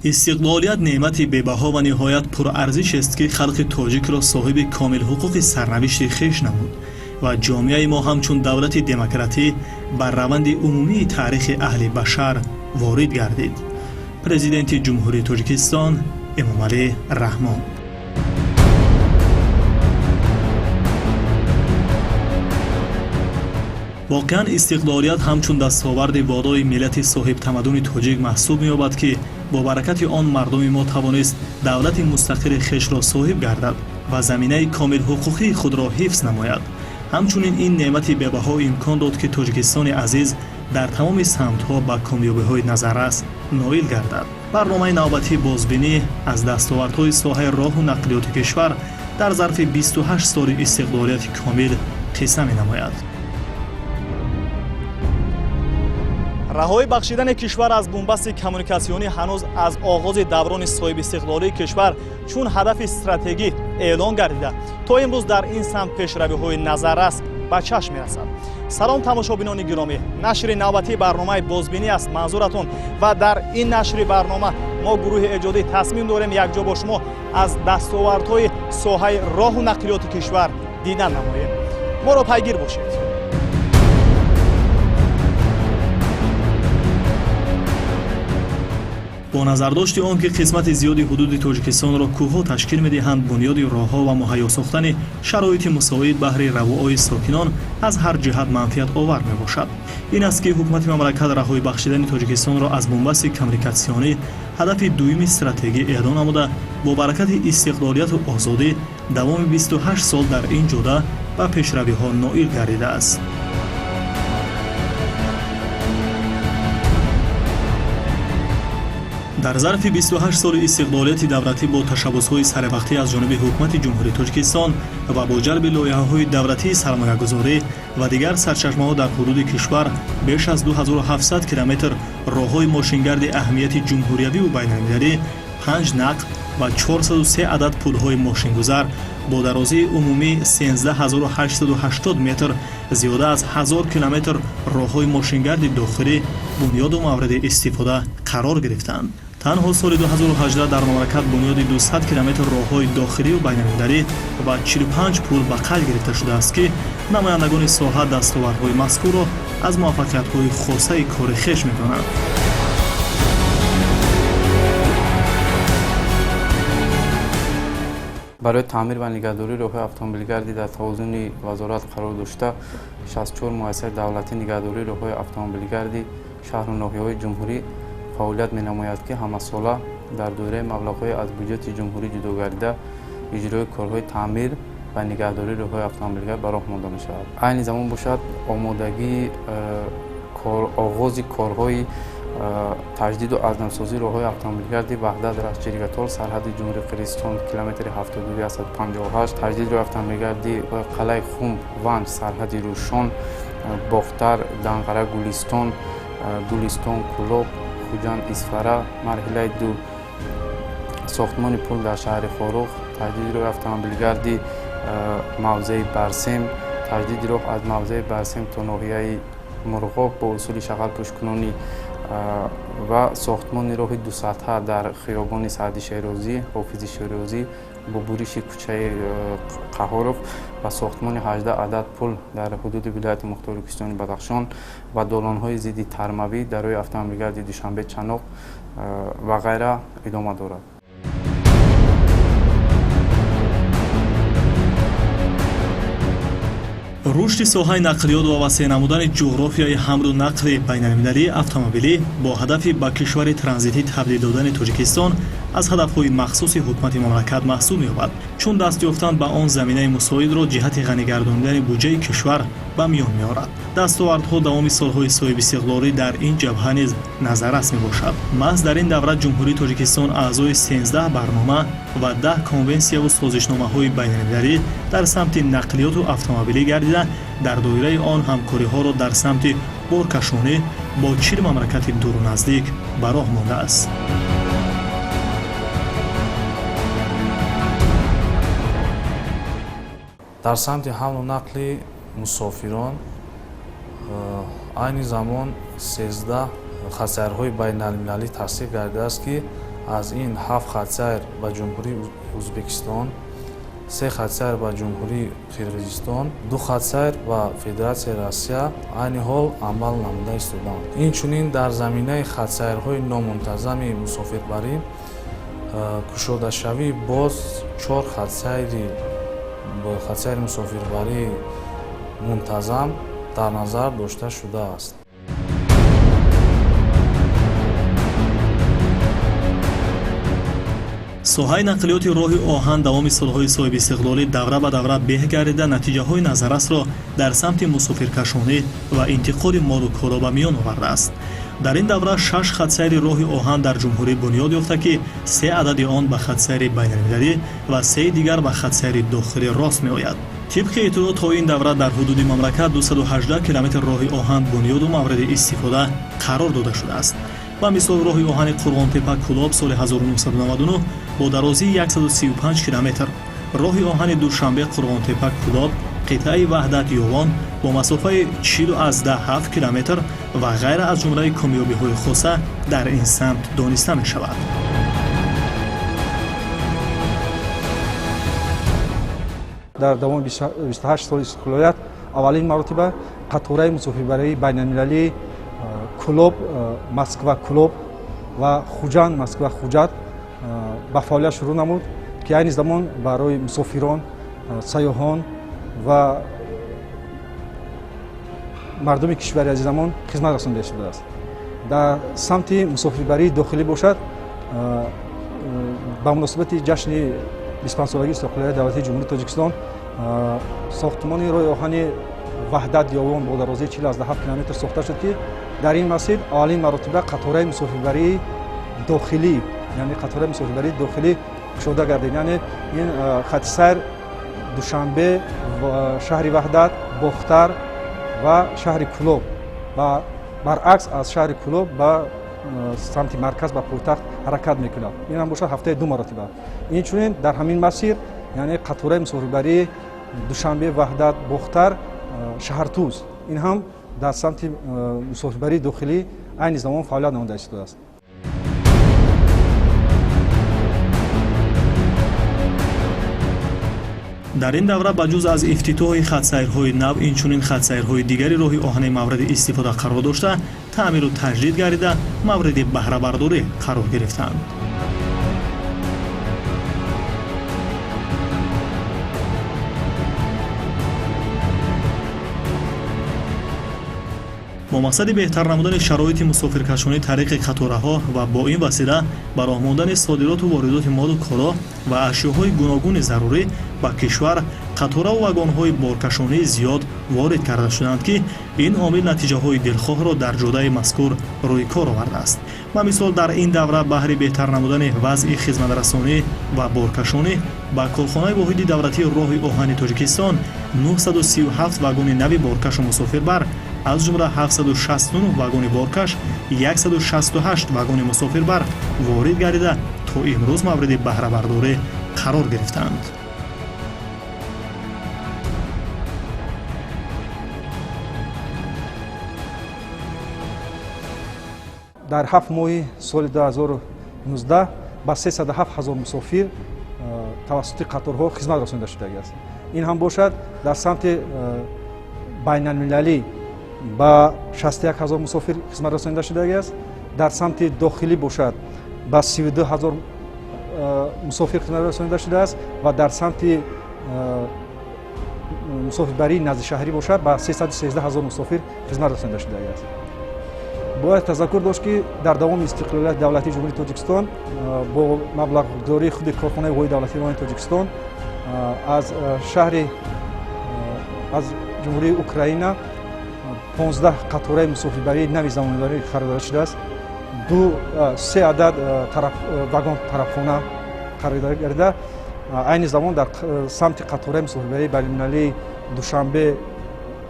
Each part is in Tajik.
Истиқлолият неъмати бебаҳо ва ниҳоят пурарзишест, ки халқи тоҷикро соҳиби комилҳуқуқи сарнавишти хеш намуд ва ҷомеаи мо ҳамчун давлати демократӣ бар раванди умумии таърихи аҳли башар ворид гардид. Президенти Ҷумҳурии Тоҷикистон Эмомалӣ Раҳмон. Воқеан, истиқлолият ҳамчун дастоварди волои миллати соҳибтамаддуни тоҷик маҳсуб меёбад, ки бо баракати он мардуми мо тавонист давлати мустақили хешро соҳиб гардад ва заминаи комилҳуқуқии худро ҳифз намояд. Ҳамчунин ин неъмати бебаҳо имкон дод, ки Тоҷикистони азиз дар тамоми самтҳо ба комёбиҳои назаррас ноил гардад. Барномаи навбатии «Бозбинӣ» аз дастовардҳои соҳаи роҳу нақлиёти кишвар дар зарфи 28 соли истиқлолияти комил қисса менамояд. Раҳоӣ бахшидани кишвар аз бунбасти коммуникатсионӣ ҳанӯз аз оғози даврони соҳибистиқлолии кишвар чун ҳадафи стратегӣ эълон гардида, то имрӯз дар ин самт пешравиҳои назаррас ба чашм мерасад. Салом, тамошобинони гиромӣ! Нашри навбатии барномаи «Бозбинӣ» аст манзуратон ва дар ин нашри барнома мо, гурӯҳи эҷодӣ, тасмим дорем якҷо бо шумо аз дастовардҳои соҳаи роҳу нақлиёти кишвар дидан намоем. Моро пайгир бошед. Бо назардошти он ки қисмати зиёди ҳудуди Тоҷикистонро кӯҳҳо ташкил медиҳанд, бунёди роҳҳо ва муҳайё сохтани шароити мусоид баҳри равуои сокинон аз ҳар ҷиҳат манфиатовар мебошад. Ин аст, ки ҳукумати мамлакат раҳоӣ бахшидани Тоҷикистонро аз бунбасти коммуникатсионӣ ҳадафи дуюми стратегӣ эълон намуда, бо баракати истиқлолияту озодӣ давоми 28 сол дар ин ҷода ба пешравиҳо ноил гардидааст. Дар зарфи 28 соли истиқлолияти давлатӣ бо ташаббусҳои саривақтӣ аз ҷониби Ҳукумати Ҷумҳурии Тоҷикистон ва бо ҷалби лоиҳаҳои давлатии сармоягузорӣ ва дигар сарчашмаҳо дар ҳудуди кишвар беш аз 2700 километр роҳҳои мошингарди аҳамияти ҷумҳуриявиву байналмилалӣ, панҷ нақб ва 403 адад пулҳои мошингузар бо дарозии умумӣ 13880 метр, зиёда аз 1000 километр роҳҳои мошингарди дохилӣ бунёду мавриди истифода қарор гирифтанд. Танҳо соли 2018 дар мамлакат бунёди 200 километр роҳҳои дохилию байналмилалӣ ва 45 пул ба қайд гирифта шудааст, ки намояндагони соҳа дастовардҳои мазкурро аз муваффақиятҳои хосаи кори хеш медонанд. Барои таъмир ва нигаҳдории роҳҳои автомобилгардӣ дар тавозуни вазорат қарор дошта 64 муассисаи давлатии нигаҳдории роҳҳои автомобилгарди шаҳру ноҳияҳои ҷумҳурӣ фаъолият менамояд, ки ҳамасола дар доираи маблағҳои аз буҷети ҷумҳурӣ ҷудогардида иҷрои корҳои таъмир ва нигаҳдории роҳҳои автомобилгард ба роҳ монда мешавад. Айни замон бошад, омодагии оғози корҳои таҷдиду азнавсозии роҳҳои автомобилгарди Ваҳдат, Рашт, Ҷиргатол, сарҳади Ҷумҳурии Қирғизистон, километри 72-158, таҷдиди роҳи автомобилгарди Қалъаи Хумб, Ванҷ, сарҳади Рӯшон, Бохтар, Данғара, Гулистон, Гулистон, Кӯлоб, Хуҷанд, Исфара, марҳилаи ду, сохтмони пул дар шаҳри Хоруғ, таҷдиди роҳи автомобилгарди мавзеи Барсем, таҷдиди роҳ аз мавзеи Барсем то ноҳияи Мурғоб бо усули шағалпӯшкунонӣ ва сохтмони роҳи дусатҳа дар хиёбони Саъди Шерозӣ, Ҳофизи Шерозӣ бо буриши кӯчаи Қаҳоров ва сохтмони 18 адад пул дар ҳудуди вилояти мухтори Кӯҳистони Бадахшон ва долонҳои зидди тармавӣ дар роҳи автомобилгарди Душанбе Чаноқ ва ғайра идома дорад. Рушди соҳаи нақлиёт ва васеъ намудани ҷуғрофияи ҳамлу нақли байналмилалии автомобилӣ бо ҳадафи ба кишвари транзитӣ табдил додани Тоҷикистон аз ҳадафҳои махсуси ҳукумати мамлакат маҳсуб меёбад, чун даст ёфтан ба он заминаи мусоидро ҷиҳати ғанигардонидани буҷаи кишвар ба миён меорад. Дастовардҳо давоми солҳои соҳибистиқлолӣ дар ин ҷабҳа низ назаррас мебошад. Маҳз дар ин давра Ҷумҳурии Тоҷикистон аъзои 13 барнома ва 10 конвенсияву созишномаҳои байналмилалӣ дар самти нақлиёту автомобилӣ гардида, дар доираи он ҳамкориҳоро дар самти боркашонӣ бо 40 мамлакати дуру наздик ба роҳ мондааст. Дар самти ҳамлу нақли мусофирон айни замон 13 хатсайрҳои байналмилалӣ тасдиқ гардидааст, ки Аз ин 7 хатсайр ба Ҷумҳурии Ӯзбекистон, 3 хатсайр ба Ҷумҳурии Қирғизистон, 2 хатсайр ба Федератсияи Россия айни ҳол амал намуда истодаанд. Инчунин дар заминаи хатсайрҳои номунтазами мусофирбарӣ кушодашавии боз 4 хатсайри мусофирбарии мунтазам дар назар дошта шудааст. Соҳаи нақлиёти роҳи оҳан давоми солҳои соҳибистиқлолӣ давра ба давра беҳ гардида, натиҷаҳои назаррасро дар самти мусофиркашонӣ ва интиқоли молу коло ба миён овардааст. Дар ин давра 6 хатсайри роҳи оҳан дар ҷумҳурӣ бунёд ёфта, ки 3 адади он ба хатсайри байналмилалӣ ва 3 дигар ба хатсайри дохилӣ рост меояд. Тибқи иттилоъ, то ин давра дар ҳудуди мамлакат 218 километр роҳи оҳан бунёду мавриди истифода қарор дода шудааст. Ба мисол, роҳи оҳани Қурғонтепа Кӯлоб соли 1999 бо дарозии 135 километр, роҳи оҳани Душанбе Қурғонтепа Кӯлоб қитъаи Ваҳдат Ёвон бо масофаи 40,7 километр ва ғайра аз ҷумлаи комёбиҳои хоса дар ин самт дониста мешавад. Дар давоми 28 соли истиқлолият аввалин маротиба қатораи мусофирбарии байналмилалии Кӯлоб Москва Кӯлоб ва Хуҷанд Москва Хуҷанд ба фаъолият шурӯъ намуд, ки айни замон барои мусофирон, сайёҳон ва мардуми кишвари азизамон хизмат расонида шудааст. Дар самти мусофирбарии дохилӣ бошад, ба муносибати ҷашни 25-солагии истиқлолияти давлатии Ҷумҳурии Тоҷикистон сохтмони роҳи оҳани Ваҳдат Ёвон бо дарозии 40,7 километр сохта шуд, ки дар ин масир аввалин маротиба қатораи мусофирбарии дохилӣ, яъне қатораи мусофирбарии дохилӣ кушода гардид. Яъне ин хати сайр Душанбе, шаҳри Ваҳдат, Бохтар ва шаҳри Кӯлоб ва баръакс аз шаҳри Кӯлоб ба самти марказ, ба пойтахт ҳаракат мекунад. Ин ҳам бошад ҳафтаи 2 маротиба. Инчунин дар ҳамин масир, яъне қатораи мусофирбарии Душанбе, Ваҳдат, Бохтар, Шаҳртуз, ин ҳам дар самти мусофирбарии дохилӣ айни замон фаъолият намуда истодааст. Дар ин давра ба ҷуз аз ифтитоҳи хатсайрҳои нав, инчунин хатсайрҳои дигари роҳи оҳани мавриди истифода қарор дошта, таъмиру таҷдид гардида, мавриди баҳрабардорӣ қарор гирифтанд. Бо мақсади беҳтар намудани шароити мусофиркашонӣ тариқи қатораҳо ва бо ин васила ба роҳ мондани содироту воридоти молу коло ва ашёҳои гуногуни зарурӣ ба кишвар, қатораву вагонҳои боркашонии зиёд ворид карда шуданд, ки ин омил натиҷаҳои дилхоҳро дар ҷодаи мазкур рӯи кор овардааст. Ба мисол, дар ин давра баҳри беҳтар намудани вазъи хизматрасонӣ ва боркашонӣ ба корхонаи воҳиди давлатии роҳи оҳани Тоҷикистон 937 вагони нави боркашу мусофирбар, аз ҷумла 769 вагони боркаш, 168 вагони мусофирбар ворид гардида, то имрӯз мавриди баҳрабардорӣ қарор гирифтаанд. Дар 7 моҳи соли 2019 ба 307 ҳазор мусофир тавассути қаторҳо хизмат расонида шудагиаст. Ин ҳам бошад дар самти байналмилалӣ ба 61 ҳазор мусофир хизмат расонида шудагиаст, дар самти дохилӣ бошад ба 32 ҳазор мусофир хизмат расонида шудааст ва дар самти мусофирбарии наздишаҳрӣ бошад ба 313 ҳазор мусофир хизмат расонида шудагиаст. Бояд тазаккур дошт, ки дар давоми истиқлолияти давлатии Ҷумҳурии Тоҷикистон бо маблағгузории худи корхонаи воҳиди давлатии роҳи Тоҷикистон аз шаҳри аз Ҷумҳурии Украина 15 қатораи мусофирбарии нави замонавӣ харидорӣ шудааст. 2-3 адад вагон тарафхона харидорӣ гардида, айни замон дар самти қатораи мусофирбарии байналмилалии Душанбе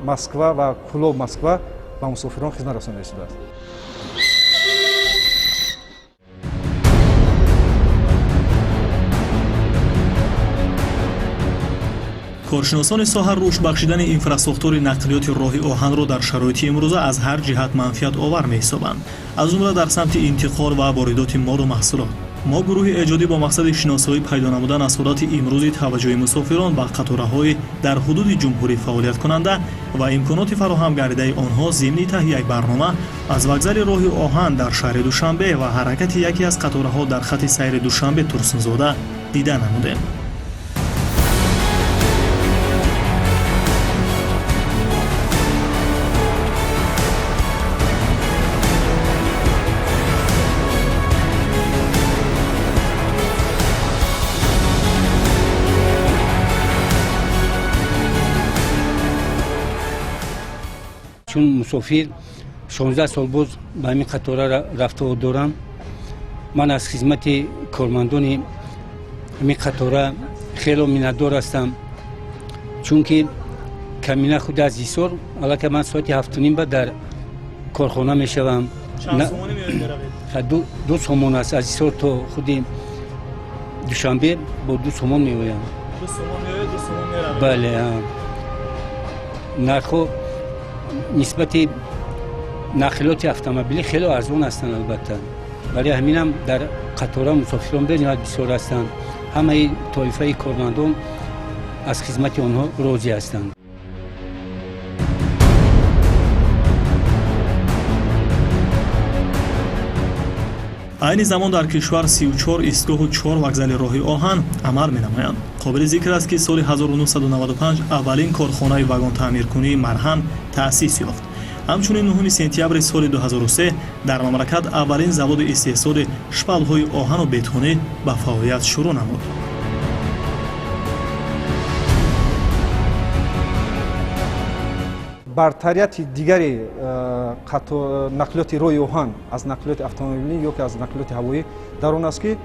Москва ва Кӯлоб Москва ба мусофирон хизмат расонида шудааст. Коршиносони соҳа рушд бахшидани инфрасохтори нақлиёти роҳи оҳанро дар шароити имрӯза аз ҳар ҷиҳат манфиат овар меҳисобанд, аз ҷумла дар самти интиқол ва воридоти молу маҳсулот. Мо гурӯҳи эҷодӣ бо мақсади шиносоӣ пайдо намудан аз сурати имрӯзи таваҷҷӯҳи мусофирон ба қатораҳои дар ҳудуди ҷумҳурӣ фаъолияткунанда ва имконоти фароҳам гардидаи онҳо зимни таҳияи барнома аз вокзали роҳи оҳан дар шаҳри Душанбе ва ҳаракати яке аз қатораҳо дар хати сайри Душанбе Турсунзода дида намудем. Чун мусофир 16 сол боз ба ҳамин қатора рафтуомад дорам. Ман аз хизмати кормандони ҳамин қатора хело миннатдор ҳастам, чунки камина худ аз Ҳисор аллакай ман соати 7:30 ба дар корхона мешавам. 2 сомон аст аз Ҳисор то худи Душанбе, бо 2 сомон меоям. Бале, нархҳо нисбати нақлиёти автомобилӣ хеле арзон ҳастанд. Албатта, барои ҳаминам дар қатора мусофирон бениҳоят бисёр ҳастанд. Ҳамаи тоифаи кормандон аз хизмати онҳо розӣ ҳастанд. Айни замон дар кишвар 34 истгоҳу 4 вокзали роҳи оҳан амал менамоянд. Қобили зикр аст, ки соли 1995 аввалин корхонаи вагонтаъмиркунии «Марҳам» таъсис ёфт. Ҳамчунин 9 сентябри соли 2003 дар мамлакат аввалин заводи истеҳсоли шпалҳои оҳану бетонӣ ба фаъолият шурӯъ намуд. Бартарияти дигари нақлиёти роҳи оҳан аз нақлиёти автомобилӣ ё ки аз нақлиёти ҳавоӣ дар он аст, ки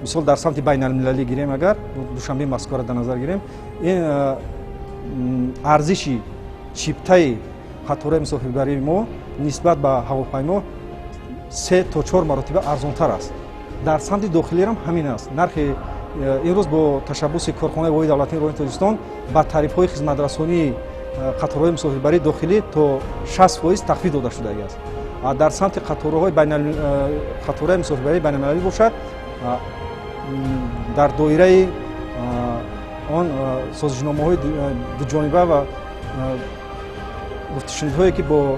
мисол дар самти байналмилалӣ гирем, агар Душанбе Москваро дар назар гирем, ин арзиши чиптаи қатораи мусофирбарии мо нисбат ба ҳавопаймо 3 то 4 маротиба арзонтар аст. Дар самти дохилиам ҳамин аст. Нархи имрӯз бо ташаббуси корхонаи воҳиди давлатии роҳи Тоҷикистон ба тарифҳои хизматрасонии қатораҳои мусофирбарии дохилӣ то 60% тахфиф дода шудагиаст. Дар самти қатораи мусофирбарии байналмилалӣ бошад, дар доираи он созишномаҳои дуҷониба ва гуфтушунидҳое, ки бо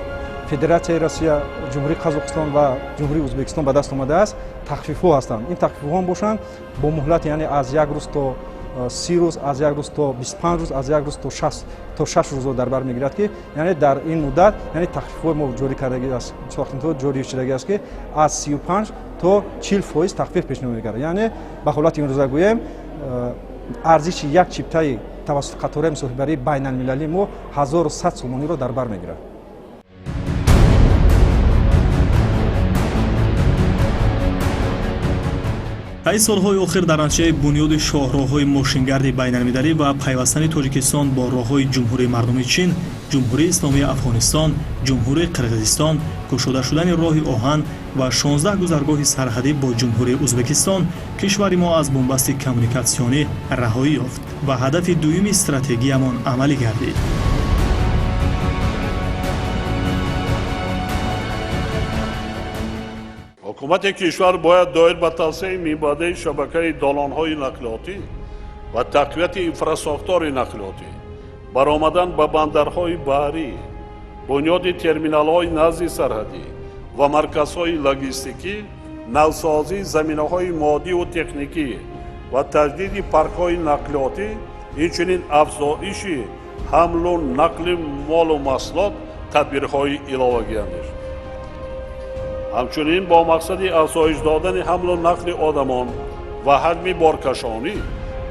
Федератсияи Россия, Ҷумҳурии Қазоқистон ва Ҷумҳурии Ӯзбекистон ба даст омадааст, тахфифҳо ҳастанд. Ин тахфифҳо бошанд бо муҳлати, яъне аз 1 рӯз то 30 рӯз, аз 1 рӯз то 25 рӯз, аз 1 рӯз то 6 рӯзро дар бар мегирад, ки яъне дар ин муддат, яъне тахфифҳои мо ҷорӣ кардагӣ аст, тахфифҳо ҷорӣ шудагӣ аст, ки аз 35 то 40% тахфиф пешниҳод мекард. Яъне ба ҳолати имрӯза гӯем, арзиши як чиптаи тавассути қатораи мусофирбарии байналмилалии мо 1100 сомониро дар бар мегирад. Ай солҳои охир дар натиҷаи бунёди шоҳроҳҳои мошингарди байналмилалӣ ва пайвастани Тоҷикистон бо роҳҳои Ҷумҳурии Мардумии Чин, Ҷумҳурии Исломии Афғонистон, Ҷумҳурии Қирғизистон, кушода шудани роҳи оҳан ва 16 гузаргоҳи сарҳадӣ бо Ҷумҳурии Ӯзбекистон кишвари мо аз бунбасти коммуникатсионӣ раҳоӣ ёфт ва ҳадафи дуюми стратегиямон амалӣ гардид. Ҳукумати кишвар бояд доир ба тавсеаи минбаъдаи шабакаи долонҳои нақлиётӣ ва тақвияти инфрасохтори нақлиётӣ, баромадан ба бандарҳои баҳрӣ, бунёди терминалҳои назди сарҳадӣ ва марказҳои логистикӣ, навсозии заминаҳои моддиву техникӣ ва таҷдиди паркҳои нақлиётӣ, инчунин афзоиши ҳамлу нақли молу маҳсулот тадбирҳои иловагӣ андешид. Ҳамчунин бо мақсади афзоиш додани ҳамлу нақли одамон ва ҳаҷми боркашонӣ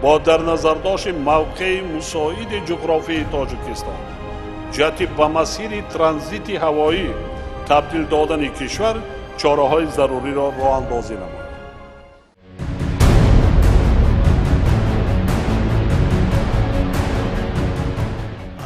бо дар назардошти мавқеи мусоиди ҷуғрофии Тоҷикистон ҷиҳати ба масири транзити ҳавоӣ табдил додани кишвар чораҳои заруриро роҳандозӣ намуд.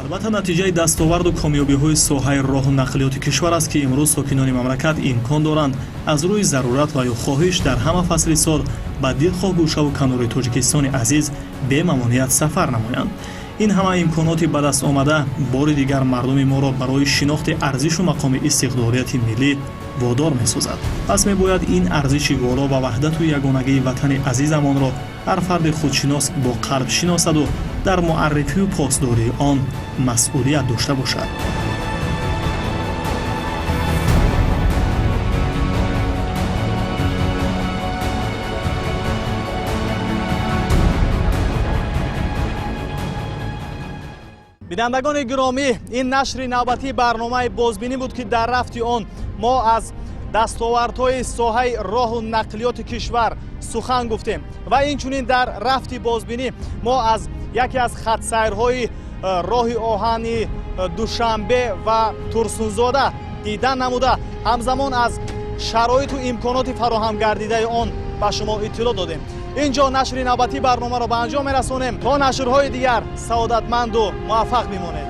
Албатта, натиҷаи дастоварду комёбиҳои соҳаи роҳу нақлиёти кишвар аст, ки имрӯз сокинони мамлакат имкон доранд аз рӯи зарурат ва ё хоҳиш дар ҳама фасли сол ба дилхоҳ гӯшаву канори Тоҷикистони азиз бемамоният сафар намоянд. Ин ҳама имконоти ба даст омада бори дигар мардуми моро барои шинохти арзишу мақоми истиқлолияти миллӣ водор месозад. Пас мебояд ин арзиши воло ва ваҳдату ягонагии ватани азизамонро ҳар фарди худшинос бо қалб шиносаду дар муаррифию посдории он масъулият дошта бошад. Бинандагони гиромӣ, ин нашри навбатии барномаи бозбинӣ буд, ки дар рафти он мо аз дастовардҳои соҳаи роҳу нақлиёти кишвар сухан гуфтем ва инчунин дар рафти бозбинӣ мо аз яке аз хатсайрҳои роҳи оҳани Душанбе ва Турсунзода дидан намуда, ҳамзамон аз шароиту имконоти фароҳам гардидаи он ба шумо иттилоъ додем. Ин ҷо нашри навбатии барномаро ба анҷом мерасонем. То нашрҳои дигар саодатманду муваффақ бимонед.